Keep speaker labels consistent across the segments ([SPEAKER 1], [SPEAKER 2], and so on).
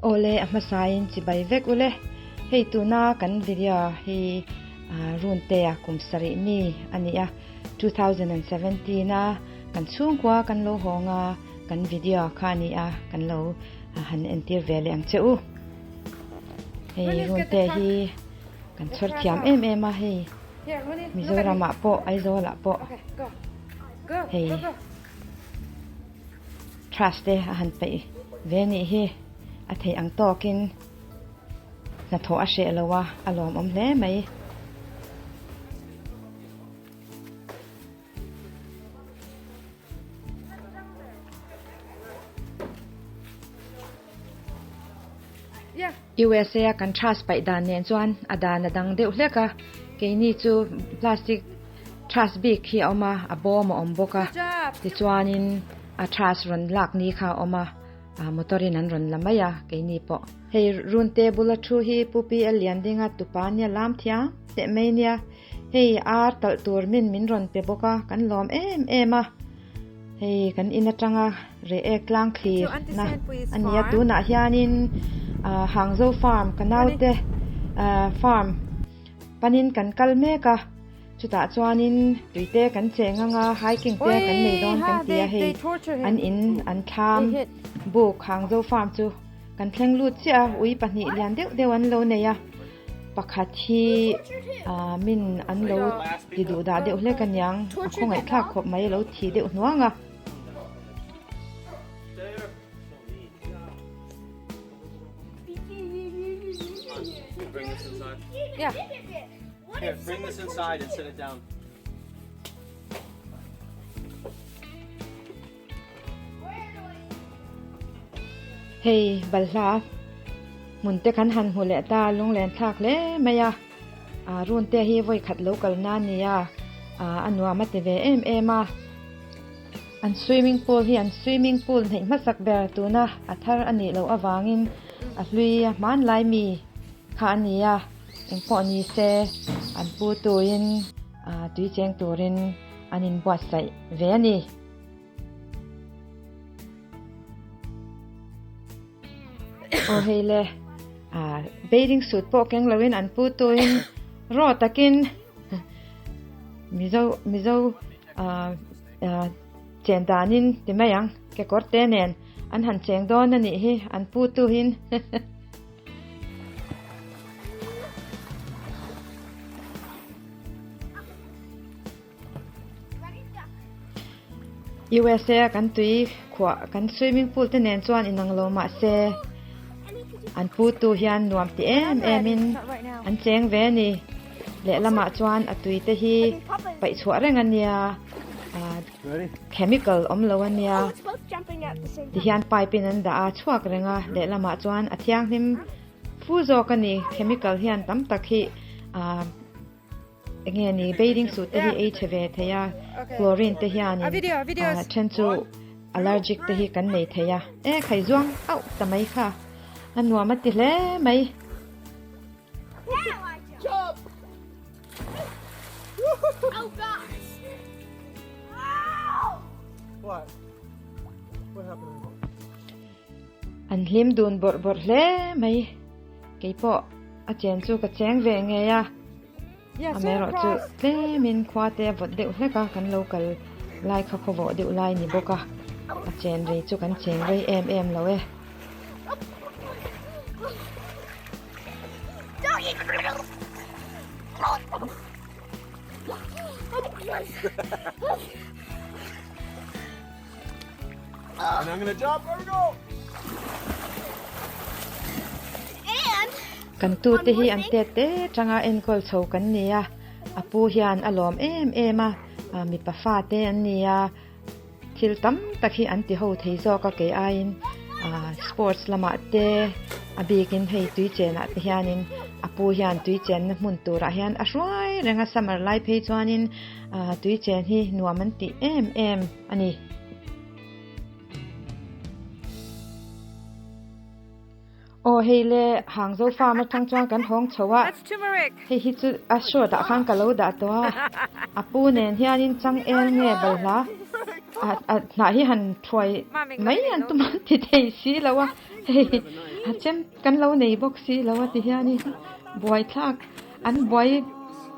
[SPEAKER 1] Awle a hmasain chibai vek ule. Hei tuna kan video hi Runtea kum sarih mi a ni a, 2017 a kan chhungkua kan lo hawng a kan video kha a ni a, kan lo han entir ve leh ang che u. Hei Runtea hi kan chhawr thiam em em a hei Mizoramah pawh Aizawlah pawh hei. Trash te a han peih ve nih hi a theih ang tawkin hnathawh a hreh lo a, a lawmawm hle mai. USA a kan trash paih dan nen chuan a dan a dang deuh hlek a, keini chu plastic trash bik hi a awm a, a bawm a awm bawk a, tichuanin a trash rawn lak ni kha a awm a, motor in an rawn la mai a keini pawh. Hei run table a thu hi Pu PL Liandinga tupa nia lam thiam teh mai nia, hei ar talh tur min min rawn pe bawk a, kan lawm em em a. Hei kan in atanga reh ek tlang thlir na a ni a, tunah hianin Hangzhou farm ka naute farm panin kan kal mek a, chutah chuanin tuite kan cheng anga hiking te kan nei dawn kan ti a, hei an in an thlam buk Hangzhou farm chu kan thleng lut chiah a, ui pahnih lian deuh deuh an lo nei a. Pakhat hi ah min an lo ti duh dah deuh hlek aniang a khawngaih thlak khawp mai a lo thi deuh hnuang a. Hei balhla hmun te kan han hmu leh ta lunglen thlak hle mai a, ah run te hi vawi khat lo kal na a ni a, ah a nuam a ti ve em em a, an swimming pool hi an swimming pool hneih hmasak ber tuna a thar a nih loh avangin a hlui a hmanlai mi kha a ni a, engpawh ni se an pu tuin ah tui cheng turin an inbuatsaih ve a ni. Aw hei le ah bathing suit pawh keng loin an pu tuin raw takin mizo mizo ah ah chen danin ti mai ang kekawr te nen an han cheng dawn a nih hi an pu tuin. USA a kan tui khuah kan swimming pool te nen chuan inang lo mah se an pu tu hian nuam ti em em in an cheng ve a ni lehlamah chuan a tui te hi paih chhuah reng a nia ah chemical awm lo a nia tihian pipe in an dah a chhuak reng a lehlamah chuan a thianghlim fu zawk a ni chemical hian tam tak hi ah. Enge ni bathing suit te hi ei chhe ve thei a, chlorine te hianin ah then chu allergic te hi kan nei thei a, e khai zuang auh ta mai kha a nuam a ti hle mai. An hlim dun bawrh bawrh hle mai, keipawh a chen chu ka cheng ve ngei a. Amaherawhchu tlemin khua te a vawt deuh hlek a, kan lo kal lai kha khaw vawh deuh lai ni bawk a, a chen rei chu kan cheng rei em em lo e. Kan tute hi an tet te tanga enkawl chho kan ni a, a pu hian a lawm em em a, mipa fate an ni a, thil tam tak hi an ti ho thei zawk a kei aiin sports lamah te a bikin hei tui chenah te hianin a pu hian tui chenna hmun turah hian a hruai reng a, summer lai phei chuanin tui chen hi nuam an tih em em a ni. Aw hei le Hangzhou farm atang chuan kan hawng chho a, hei hi chu a short ah khan ka lo dah tawh a, a pu nen hianin changel nge balhla a hnah hi han thuai mai an tum an ti thei si lo a hei. A chem kan lo nei bawk si lo a ti hianin buaithlak an buai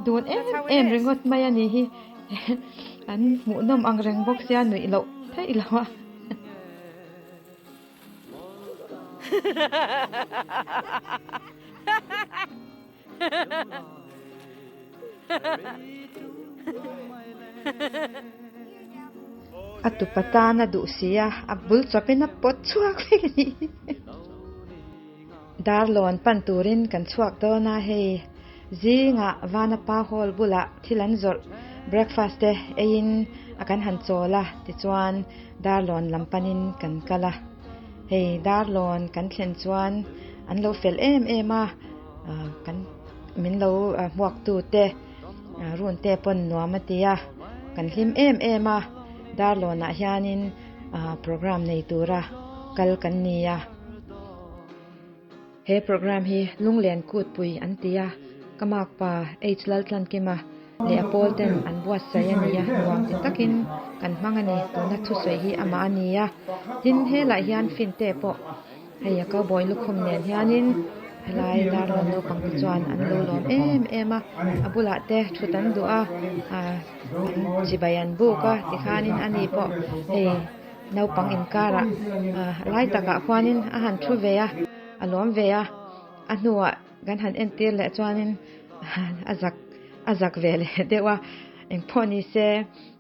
[SPEAKER 1] dun em em ringawt mai a nih hi. An hmuhnawm ang reng bawk sia nuih loh theih lo a. A tupa tan a duh si a, a bul chawpin a pawt chhuak vek a nih hi. Darlawn pan turin kan chhuak dawn a, hei zingah Vanapa Hall bulah thil an zawrh breakfast te eiin a kan han chawl a, tichuan Darlawn lam panin kan kal a. Hei Darlawn kan thlen chuan an lo fel em em a, kan min lo hmuak tu te run te pawn nuam a ti a, kan hlim em em a, Darlawnah hianin program nei tura kal kan ni a. He program hi Lunglen Kutpui an ti a, ka makpa H Laltlankima leh a pawl ten an buatsaih a ni a, nuam ti takin kan hmang a ni, tuna thusawi hi amah a ni a, tin helaiah hian Finte pawh hei a cowboy lukhum nen hianin helai darlawn naupang te chuan an lo lawm em em a, a bulah te thut an duh a, an chibai an buk a tikhanin ani pawh hei. Naupang inkarah lai takah khuanin a han thu ve a, a lawm ve a, a hnuah kan han entir leh chuanin a zak a zak ve leh deuh a, engpawh ni se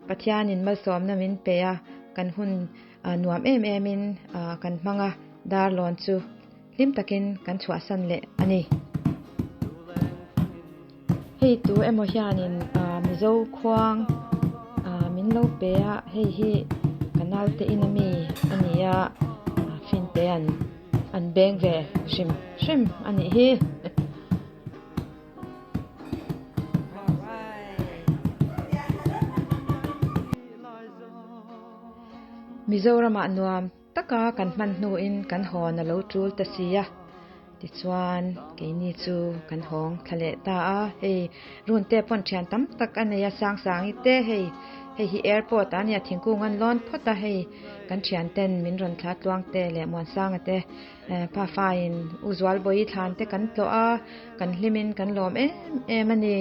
[SPEAKER 1] Pathianin malsawmna min pe a, kan hun nuam em emin kan hmang a, darlawn chu hlim takin kan chhuahsan leh a ni. Hei tu emaw hianin Mizo khuang min lo pe a, hei hi ka naute in ami a ni a, finte an an beng ve hrim hrim a nih hi. Mizoramah nuam Taka kan hman hnuin kan hawn a lo tul ta si a, tichuan keini chu kan hawng thla leh ta a, hei run te pawn thian tam tak a nei a, Sangsangi te hei hei hi airport ah a nia thingkung an lawn phawt a, hei kan thian ten min rawn thla tluang te leh Muansanga te Pafa in U Zualbawi thlan te kan tlawh a, kan hlimin kan lawm em em a ni.